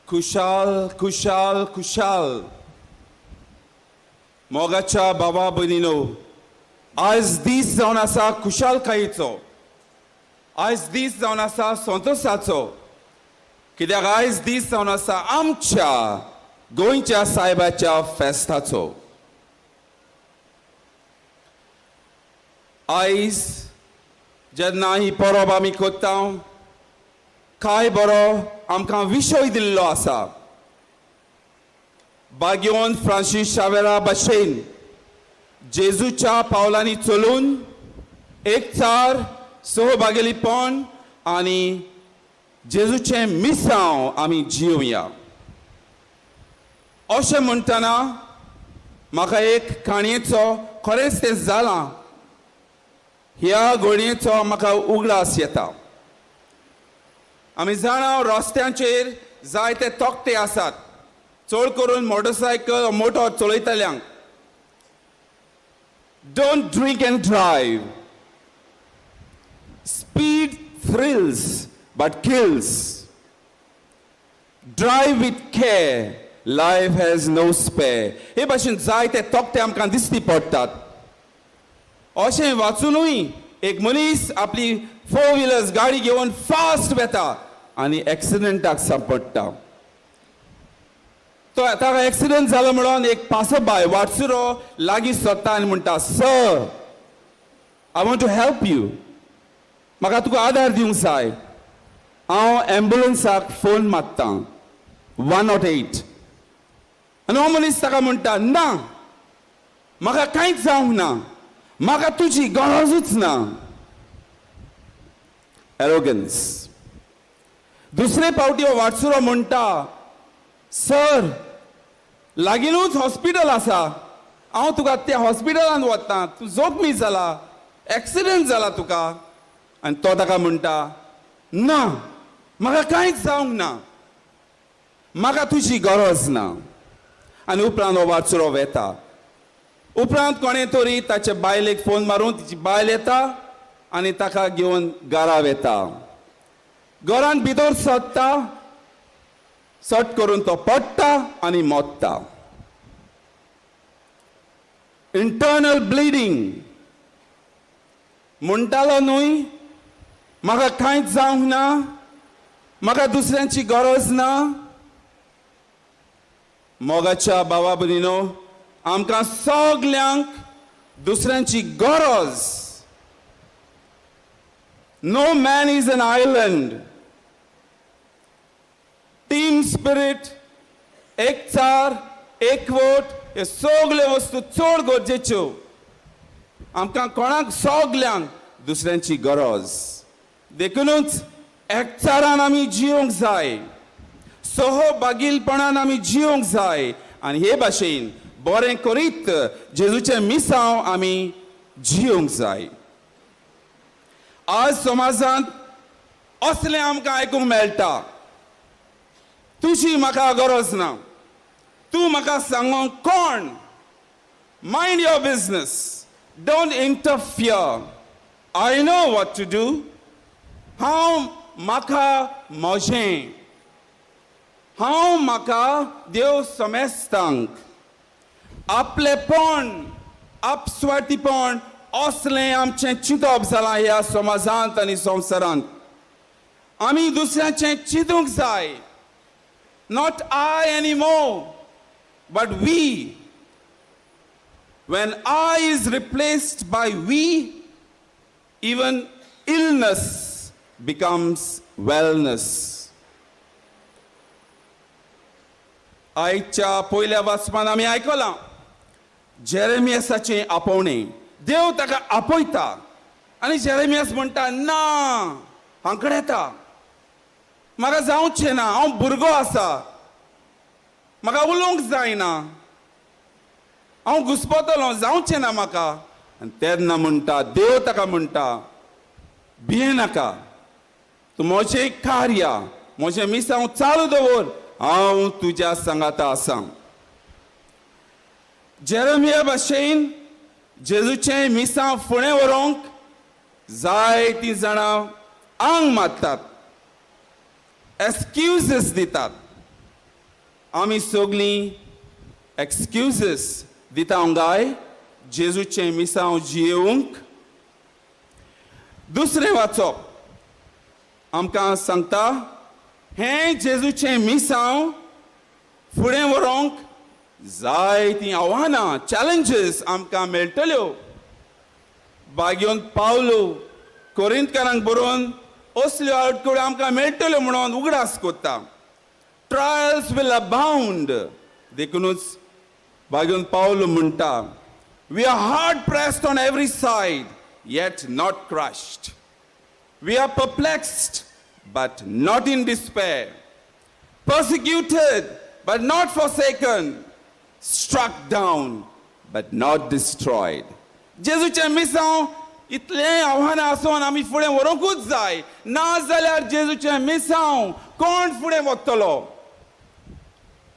खुशाल खुशाल खुशाल. मोगाच्या बाबा भयणीनो, आयज दीस जावन आसा खुशालकायेचो, आयज दीस जावन आसा संतोशाचो, कित्याक आयज दीस जावन आसा आमच्या गोंयच्या सायबाच्या फेस्ताचो. आयज जेन्ना ही परब आमी करता, काय बरो आमकां विशय दिल्लो आसा. बाग्योन फ्रांसीस शावेरा भशेन जेजूच्या पावलांनी चलून एकचार, सहभागेलीपण आनी जेजूचें मिसांव आमी जिवया. अशें म्हणटना म्हाका एक काणयेचो, खरेंच तें जालां, ह्या घोडयेचो म्हाका उगडास येता. आमी जाणा रस्त्यांचेर जायते तकटे आसात, चड करून मोटरसायकल मोटर चलयतल्यांक. Don't drink and drive, speed thrills but kills, drive with care, life has no spare. हे भाशेन जायते तकटे आमकां दिसती पडटात. अशें वाचुनूय एक मनीस आपली फोर व्हिलर्स गाडी घेवन फास्ट वेता आनी एक्सिडंटाक सांपडटा. तो ताका एक्सिडंट जालो म्हणून एक पासबाय वाटसुरो लागीं सोदता आनी म्हणटा, sir, I want to help you, म्हाका तुका आदार दिवंक जाय, हांव एम्बुलन्साक फोन मारतां 108. आनी हो मनीस ताका म्हणटा, ना, म्हाका कांयच जावंक ना, म्हाका तुजी गरजूच ना. एरोगन्स. दुसरे पावटी हो वाटसुरो म्हणटा, सर, लागींनूच हॉस्पिटल आसा, हांव तुका त्या हॉस्पिटलांत वता, तूं जोखमी जाला, एक्सिडंट जाला तुका. आनी तो ताका म्हणटा, ना, म्हाका कांयच जावंक ना, म्हाका तुजी गरज ना. आनी उपरांत हो वाटसुरो वेता. उपरांत कोणें तरी ताचे बायलेक फोन मारून तिची बायल येता आनी ताका घेवन घरा वेता. घरांत भितर सरता, सट करून तो पडटा आनी मोत्ता. Internal bleeding. म्हणटालो न्हय, म्हाका कांयच जावंक ना, म्हाका दुसऱ्यांची गरज ना. मोगाच्या बाबा भयणीनो, आमकां सगल्यांक दुसऱ्यांची गरज. No man is an island. Team spirit, एकचार, एकवट हे सगळे वस्तू चड गरजेच्यो. आमकां कोणाक सगल्यांक दुसऱ्यांची गरज. देखुनूच एकचारान आमी जिवंक जाय, सहभागीलपणान आमी जिवंक जाय आनी हे भाशेन बरें करीत जेजूचें मिसांव आमी जिवंक जाय. आज समाजांत असलें आमकां आयकूंक मेळटा, तुजी म्हाका गरज ना, तूं म्हाका सांगोंक कोण, mind your business, don't interfere, I know what to do, हांव म्हाका म्हजें, हांव म्हाका देव समेस्तांक. आपलेपण, आपस्वार्थीपण असलें आमचें चिंतप जालां ह्या समाजांत आनी संवसारांत. आमी दुसऱ्याचें चिंतूंक जाय. Not I anymore, but we. When I is replaced by we, even illness becomes wellness. आयच्या पयल्या वाचपान आमी आयकलां जेरेमियासाचें आपोवणें. देव ताका आपयता आनी जेरेमियास म्हणटा, ना, हांकड येता, म्हाका जावचें ना, हांव भुरगो आसा, म्हाका उलोवंक जायना, हांव घुसपतलो, जावचें ना म्हाका. आनी तेन्ना म्हणटा, देव ताका म्हणटा, भिये नाका, तूं म्हजें कार्य, म्हजें मिसांव चालू दवर, हांव तुज्या सांगाता आसा. जेरमिया भाशेन जेजूचें मिसांव फुडें व्हरूंक जायतीं जाणां आंग मारतात, एक्सक्युजीस दितात. आमी सगलीं एक्सक्युजीस दिता गाय जेजूचें मिसांव जियेवंक? दुसरें वाचप आमकां सांगता हें जेजूचें मिसांव फुडें व्हरूंक जायतीं आव्हानां, चॅलेंजीस आमकां मेळटल्यो. बागेवन पावलो कोरिंतकारांक बरोवन असल्यो आडखळ्यो आमकां मेळटल्यो म्हणून उगडास कोत्ता. Trials will abound. देखुनूच बागेवन पावलो म्हणटा, we are hard pressed on every side yet not crushed, we are perplexed but not in despair, persecuted but not forsaken, struck down but not destroyed. जेजूचें मिसांव इतलें आव्हानां आसून आमी फुडें व्हरूंकूच जाय, ना जाल्यार जेजूचें मिसांव कोण फुडें वतलो?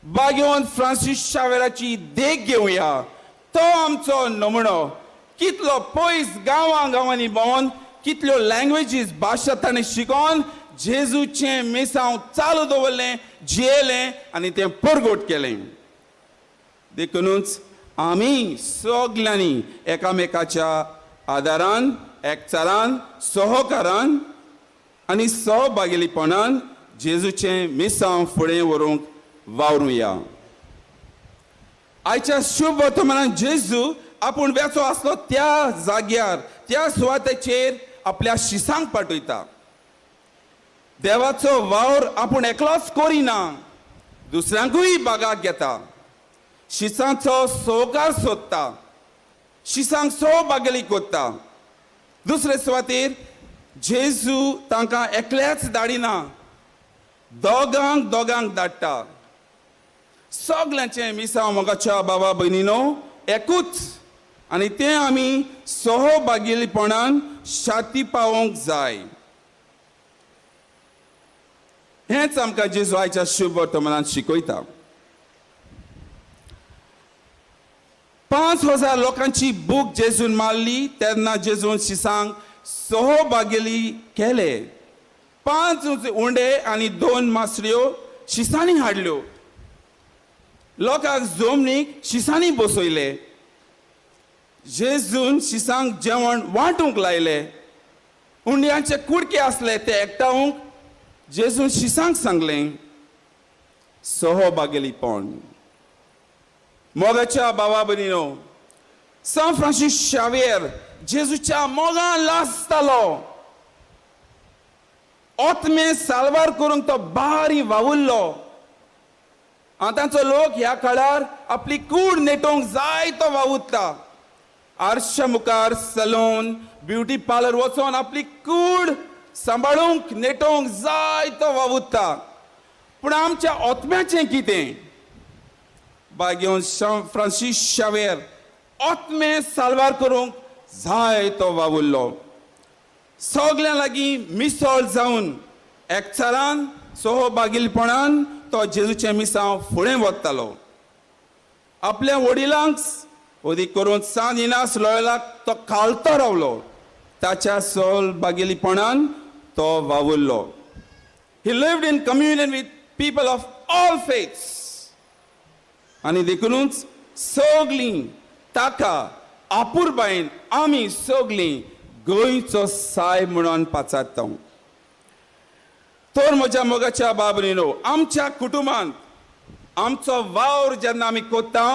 बागेवन फ्रांसीस शावेराची देख घेवया. तो आमचो नमुनो. कितलो पयस गांवां गांवांनी भोंवन, कितल्यो लँग्वेजीस भाशा ताणें शिकोन जेजूचें मिसांव चालू दवरलें, जियेलें आनी तें परगट केलें. देखुनूच आमी सगल्यांनी एकामेकाच्या आदारान, एकचारान, सहकारान आनी सहभागीपणान जेजूचें मिसांव फुडें व्हरूंक वावरुया. आयच्या शुभ वर्तमानान जेजू आपूण वेचो आसलो त्या जाग्यार, त्या सुवातेचेर आपल्या शिसांक पाठयता. देवाचो वावर आपूण एकलोच करिना, दुसऱ्यांकूय बागाक घेता. शिसांचो सहकार सोदता, शिसांक सहभागेली कोत्ता. दुसरे सुवातेर जेजू तांकां एकल्याच धाडिना, दोगांक दोगांक धाडटा. सगल्यांचें मिसांव मोगाच्या बाबा भयणीनो एकूच, आनी तें आमी सहभागीपणान शाती पावोवंक जाय. हेंच आमकां जेजू आयच्या शुभ वर्तमानान शिकयता. 5000 लोकांची भूक जेजून मारली तेन्ना जेजून शिसांक सहभागेली केले. 5 उंडे आनी 2 मासळ्यो शिसांनी हाडल्यो. लोकांक जमनीक शिसांनी बसयले. जेजून शिसांक जेवण वांटूंक लायले. उंड्यांचे कुडके आसले ते एकठावंक जेजून शिसांक सांगलें. सहभागेलीपण. मोगाच्या बाबा भयणीनो, सांत फ्रांसीस शावेर जेजूच्या मोगान लासतालो. ओतमे साल्वार करूंक तो बारी वावुरलो. आतांचो लोक ह्या काळार आपली कूड नेटोवंक जाय तो वावुरता. आरशा मुखार सलोन, ब्युटी पार्लर वचोन आपली कूड सांबाळूंक नेटोवंक जाय तो वावुरता. पूण आमच्या ओतम्याचें कितें? बागेवन फ्रांसीस शावेर ओतमे साल्वार करूंक जाय तो वावुरलो. सगल्यां लागीं मिसळ जावन एकचारान सहभागीपणान तो जेजूचें मिसांव फुडें वतालो. आपल्या वडिलांक अदीक करून सांत इनास लोयलाक तो खालतो रावलो. ताच्या सहभागीपणान तो वावुरलो. He lived in communion with people of all faiths. आनी देखुनूच सगलीं ताका आपुरबायेन आमी सगलीं गोंयचो सायब म्हणून पाचारता. तर म्हज्या मोगाच्या बाबरीनो, आमच्या कुटुंबांत आमचो वावर जेन्ना आमी कोत्ता,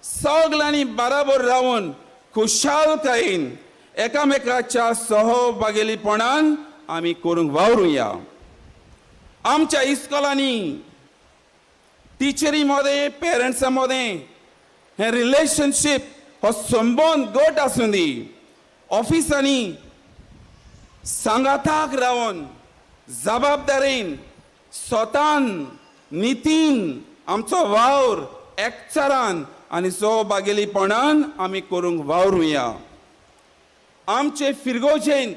सगल्यांनी बराबर रावन खुशालकायेन एकामेकाच्या सहभागेलीपणान आमी करूंक वावरुया. आमच्या इस्कोलांनी टिचरी मदें, पेरंट्सां मदें हें रिलेशनशीप हो संबंद घट आसूं दी. ऑफिसांनी सांगाताक रावन जबाबदारेन, स्वतान, नितीन आमचो वावर एकचारान आनी सहभागेलीपणान आमी करूंक वावरुया. आमचे फिरगोजेंत,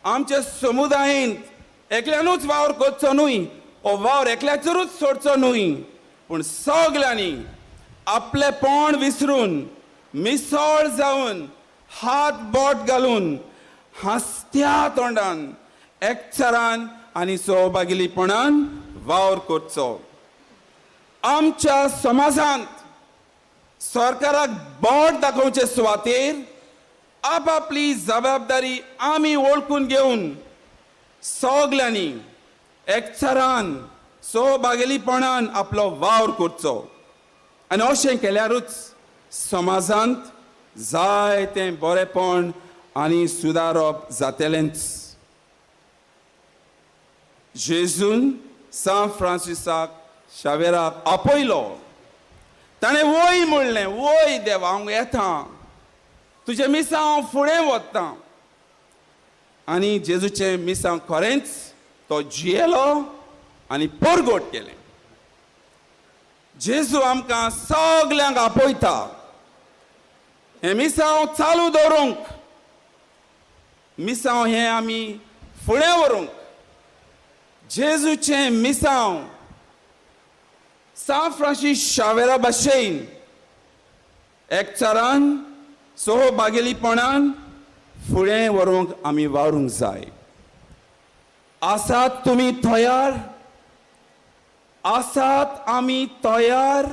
आमच्या समुदायेंत एकल्यानूच वावर करचो न्हय, हो वावर एकल्याचेरूच सोडचो न्हय, पूण सगल्यांनी आपलेपण विसरून मिसळ जावन हात बोट घालून हांसत्या तोंडान एकचारान आनी सहभागीपणान वावर करचो. आमच्या समाजांत सरकाराक बोट दाखोवचे सुवातेर आपापली जबाबदारी आमी वळखून घेवन सगल्यांनी एकचारान सहभागेलीपणान आपलो वावर करचो आनी अशें केल्यारूच समाजांत जायतें बरेपण आनी सुदारप जातलेंच. जेजून सांत फ्रांसिसाक शावेराक आपयलो. ताणें वय म्हणलें, वय देवा, हांव येता, तुजें मिसांव हांव फुडें वता. आनी जेजूचें मिसांव खरेंच तो जियेलो आनी परगट केलें. जेजू आमकां सगल्यांक आपयता हें मिसांव चालू दवरूंक, मिसांव हें आमी फुडें व्हरूंक. जेजूचें मिसांव सांत फ्रांसीस शावेरा भाशेन एकचारान सहभागेलीपणान फुडें व्हरूंक आमी वावरूंक जाय. आसात तुमी तयार? आसात आमी तयार?